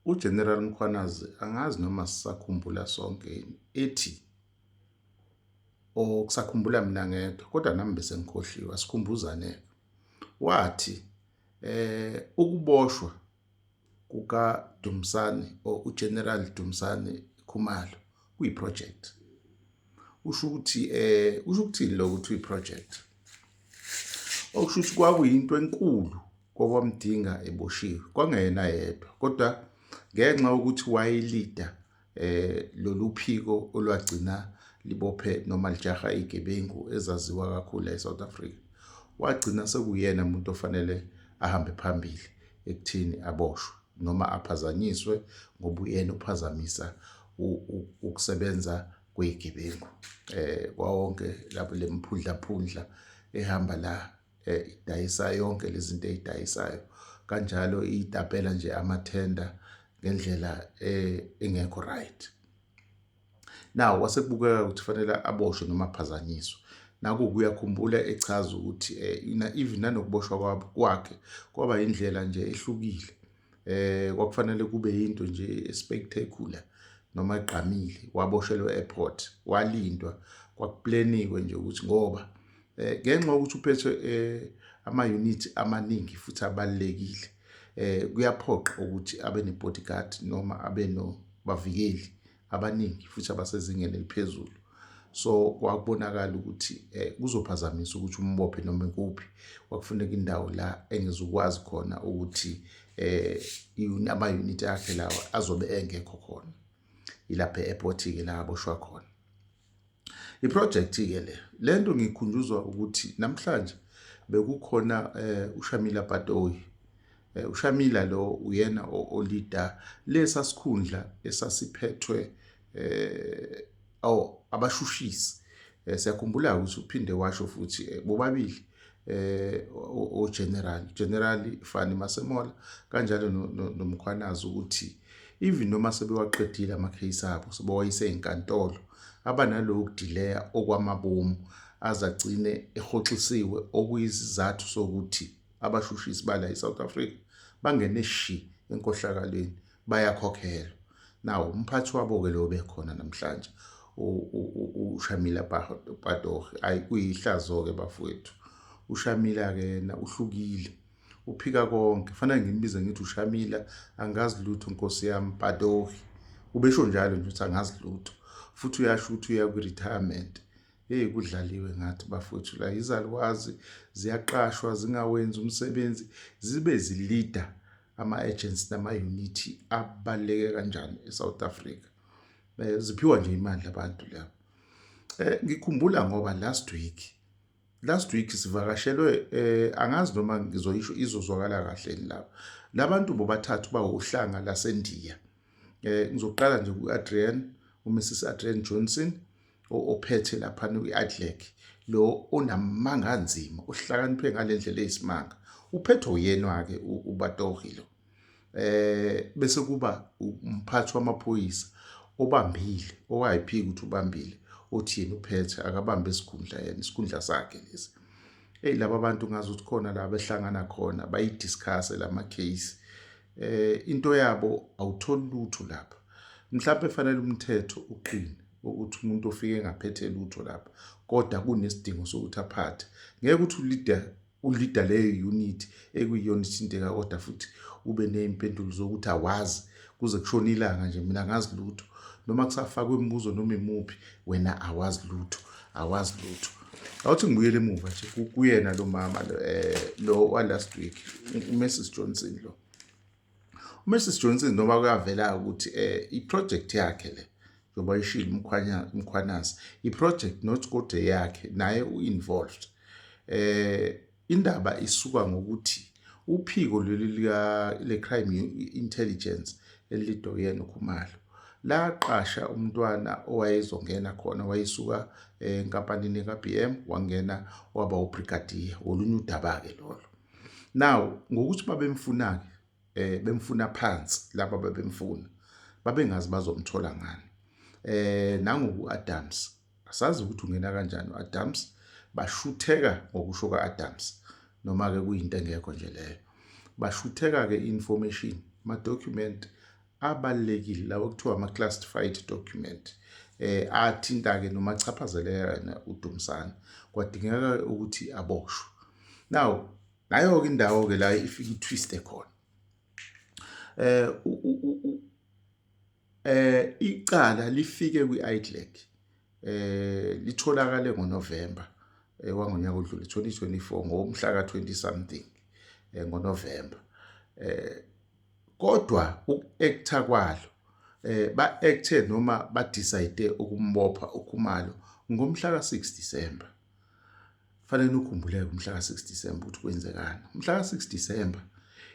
UGeneral Mkhwanazi angazi noma sisakhumbula sonke yini ethi or kusakhumbula mina ngedwa kodwa nami bese ngikhohliwe asikhumbuzane wathi ukuboshwa kuka Dumsani or uGeneral Dumsani Khumalo kuyi project. Usho ukuthi usho ukuthini lokho ukuthi uyi project? Okusho ukuthi kwakuyinto enkulu kwakwamdinga eboshiwe, kwangeyena yedwa kodwa ngenxa yokuthi wayelida lolu phiko olwagcina libophe noma lijaha igebengu ezaziwa kakhulu la eSouth Africa, wagcina sekuyena umuntu ofanele ahambe phambili ekuthini aboshwe noma aphazanyiswe ngoba uyena ophazamisa ukusebenza kwezigebengu kwawonke lapho lemphundla phundla ehamba la idayisa yonke lezi zinto eyidayisayo kanjalo, itapela nje amathenda ngendlela engekho right. Now kwasekubukeka ukuthi fanele aboshwe noma aphazanyiswe. Naku kuyakhumbula echaza ukuthi even nanokuboshwa kwakhe kwaba indlela nje ehlukile. Kwakufanele kube into nje spectacular noma egqamile, waboshelwa airport, walindwa, kwakuplaniwe nje ukuthi ngoba ngenxa yokuthi uphethe ama unit amaningi futhi abalekile, kuyaphoqa ukuthi abe ne bodyguard noma abe nobavikeli abaningi futhi abasezingeni eliphezulu. So kwakubonakala ukuthi kuzophazamisa ukuthi umbophe noma ikuphi, kwakufuneka indawo la engizukwazi khona ukuthi ama unit akhe lawa azobe engekho khona. Ilapha e-airport ke la aboshwa khona. I-project ke le lento ngikhunjuzwa ukuthi namhlanje bekukhona uShamila Batohi. UShamila lo uyena olida lesa sikhundla esasiphethwe aw abashushisi. Siyakhumbula ukuthi uphinde washo futhi bobabili o General Fani Masemola kanjalo noMkhwanazi ukuthi even noma sebewaqedile ama case abo, sebewayise enkantolo, abanaloku kudelaya okwamabomu azagcine ehoxisiwe, okuyisizathu sokuthi abashushisi bala eSouth Africa bangene shi enkohlakalweni, bayakhokhelwa. Now umphathi wabo ke lo bekhona namhlanje, uShamila Batohi, ayi kuyihlazo ke bafowethu. UShamila ke yena uhlukile, uphika konke, fanele ngimbize ngithi uShamila angazi lutho nkosi yami Batohi, ubesho njalo nje ukuthi angazi lutho, futhi uyasho ukuthi uya kwi retirement. Hey, kudlaliwe ngathi bafowethu la, izalukwazi ziyaqashwa zingawenzi umsebenzi, zibe zilida ama-agency nama-unit abaluleke kanjani eSouth Africa. Ziphiwa nje imali abantu laba. Ngikhumbula ngoba last week sivakashelwe, angazi noma ngizoyisho izozwakala kahle lapha, labantu bobathathu bawuhlanga laseNdiya. Ngizoqala nje ku-Adrian, uMrs Adrian Johnson ophethe lapha kwi-Atlec, lo onamanga anzima, ohlakaniphe ngalendlela eyisimanga, uphethwe uyena ke uBatohi lo. Bese kuba umphathi wamaphoyisa obambile, owayiphika ukuthi ubambile, othi yena uphethe, akabambe isikhundla yena, isikhundla sakhe lesi. Hey, laba bantu ngazi ukuthi khona la behlangana khona bayidiscuss lama case. Into yabo awutholi lutho lapha. Mhlawumbe fanele umthetho uqine ukuthi umuntu ofike engaphethe lutho lapha kodwa kunesidingo sokuthi aphathe, ngeke ukuthi ulida leyo unit ekuyiyona ithinteka kodwa futhi ube nezimpendulo zokuthi awazi kuze kushona ilanga nje, mina ngazi lutho, noma kusafakwa imibuzo noma imuphi, wena awazi lutho, awazi lutho. Awuthi ngibuyele emuva nje kuyena lo mama lo, lo wa last week, uMrs Johnson lo. UMrs Johnson, noma kuyavela ukuthi i-project yakhe le, njengoba ishilo uMkhwanazi, i-project not kodwa yakhe, naye u-involved. Indaba isuka ngokuthi uphiko leli lika le crime intelligence elidwa uyena uKhumalo laqasha umntwana owayezongena khona, wayesuka enkampanini ka-BM, wangena waba ubrigadier, olunye udaba ke lolo. Now ngokuthi babemfuna ke, bemfuna phansi laba babemfuna, babengazi bazomthola ngani. Nangu uAdams, asazi ukuthi ungena kanjani uAdams, bashutheka ngokusho kaAdams, noma ke kuyinto engekho nje leyo. Bashutheka ke information, ama document abalulekile lawo kuthiwa ama classified document athinta ke noma achaphazeleka yena uDumsane, kwadingeka ukuthi aboshwe. Now nayo ke indawo ke la ifika i-twist khona. Icala lifike kwi-IDLEC, litholakale ngoNovember wangonyaka odlule 2024, ngomhla ka20 something ngoNovember, kodwa uku-acta kwalo, ba-acte noma ba-decide ukumbopha uKhumalo ngomhla ka6 December. Fanele ukhumbuleke umhla ka6 December ukuthi kwenzekani. Umhla ka6 December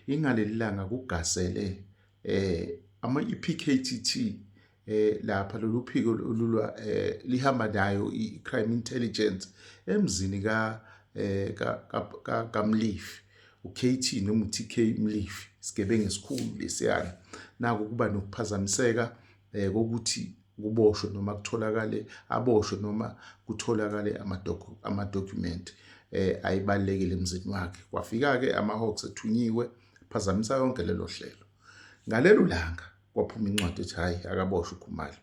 ingaleli langa kugasele ama iPKTT lapha, lolu phiko olulwa lihamba nayo i-crime intelligence, emzini ka eh ka kaMlifi, uKT noma uTK Mlifi, isigebengu esikhulu lesiyana. Naku kuba nokuphazamiseka kokuthi kuboshwe noma kutholakale, aboshwe noma kutholakale ama document ayibalekile emzini wakhe. Kwafika ke ama Hawks ethunyiwe, phazamisa yonke lelo hlelo. Ngalelo langa kwaphuma incwadi ethi hayi, akaboshwe uKhumalo,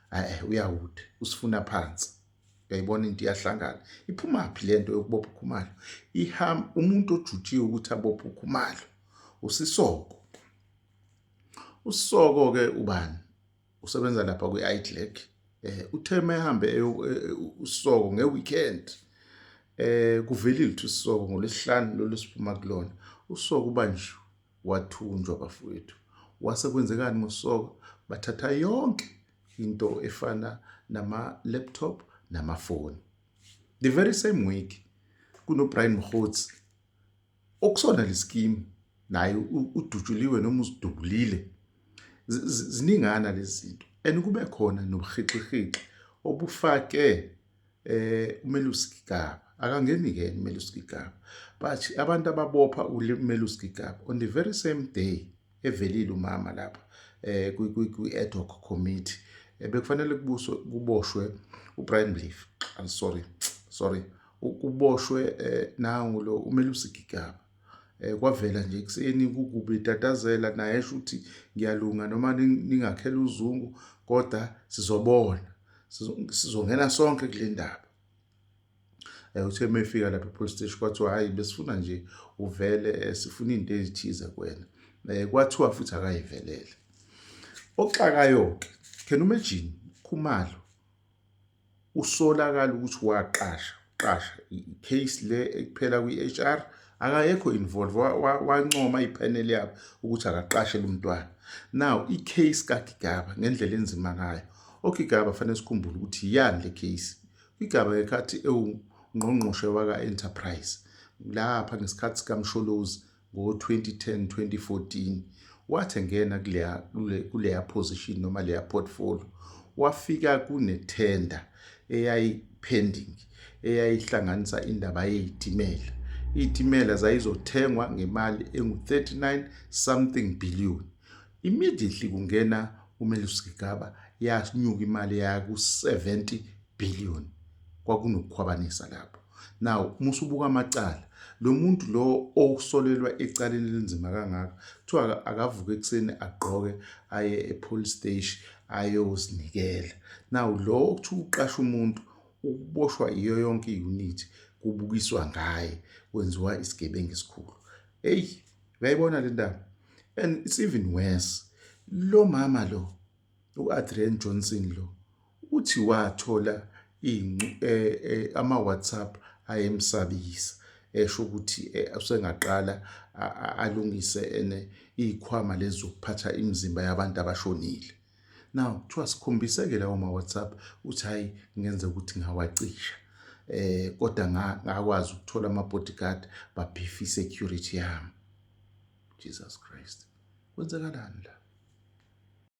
hayi, uyawude usifuna phansi. Uyayibona into iyahlangana, iphuma phi lento yokubopha uKhumalo? Ihamba umuntu ojutshiwe ukuthi abophe uKhumalo, uSisoko. USisoko ke ubani? Usebenza lapha kwi-IDLEC. Uthe mehambe uSisoko nge-weekend, kuvelile ukuthi uSisoko ngolwesihlanu lolu siphuma kulona, uSisoko ubanjiwe, wathunjwa bafowethu. Wase kwenzekani ngoSisoko? Bathatha yonke into efana nama laptop namafoni. The very same week kuno Brian Mkhotsi okusona le scheme, naye udutshuliwe noma uzidubulile. Ziningana lezi zinto and kube khona nobuhixihixi obufake uMelusi Gigaba. Akangeni ke uMelusi Gigaba, but abantu ababopha uMelusi Gigaba on the very same day evelile umama lapha kwi ad hoc committee, bekufanele kubuswe kuboshwe uBrian Molefe, I'm sorry, sorry, kuboshwe nangu lo uMelusi Gigaba. Kwavela nje ekuseni kukube tatazela naye esho ukuthi ngiyalunga noma ningakhela uzungu, kodwa sizobona, sizongena sonke kule ndaba. Uthe mefika lapha e-police station kwathiwa hayi, besifuna nje uvele, sifuna into ezithize kuwena. Kwathiwa futhi akayivelele. Okuxakayo ke, can you imagine, Khumalo usolakala ukuthi waqasha qasha i-case le ekuphela kwi-HR, akayekho involved, wancoma ipanel yabo ukuthi akaqashe lo mntwana. Now i-case kaGigaba ngendlela enzima ngayo, oGigaba fanele sikhumbule ukuthi yani le case. Gigaba ngekhathi ewungqongqoshe waka-enterprise lapha ngesikhathi sikaMsholozi ngo-2010 2014, wathi engena kuleya position noma leya portfolio, wafika kunethenda eyayi-pending eyayihlanganisa indaba yezitimela. Izitimela zayizothengwa ngemali engu-39 something billion. Immediately kungena uMelusi Gigaba, yanyuka imali yaya ku-70 billion. Kwakunokukhwabanisa lapho. Now musubuka amacala, lo muntu lo osolelwa ecaleni elinzima kangaka, kuthiwa akavuke ekuseni agqoke aye e-police station ayozinikela. Now lo okuthiwa uqasha umuntu, ukuboshwa iyo yonke i-unit, kubukiswa ngaye, kwenziwa isigebengu esikhulu. Hey, uyayibona le ndaba? And it's even worse, lo mama lo u-Adrian Johnson lo uthi wathola ama-WhatsApp ayemsabisa, esho ukuthi usengaqala alungise ene izikhwama lezi zokuphatha imizimba yabantu abashonile. Now kuthiwa sikhombise-ke lawo ma-WhatsApp, uthi hayi, ngenze ukuthi ngawacisha, kodwa ngakwazi ukuthola ama-bodyguard babhifa i-security yami. Jesus Christ, kwenzakalani la?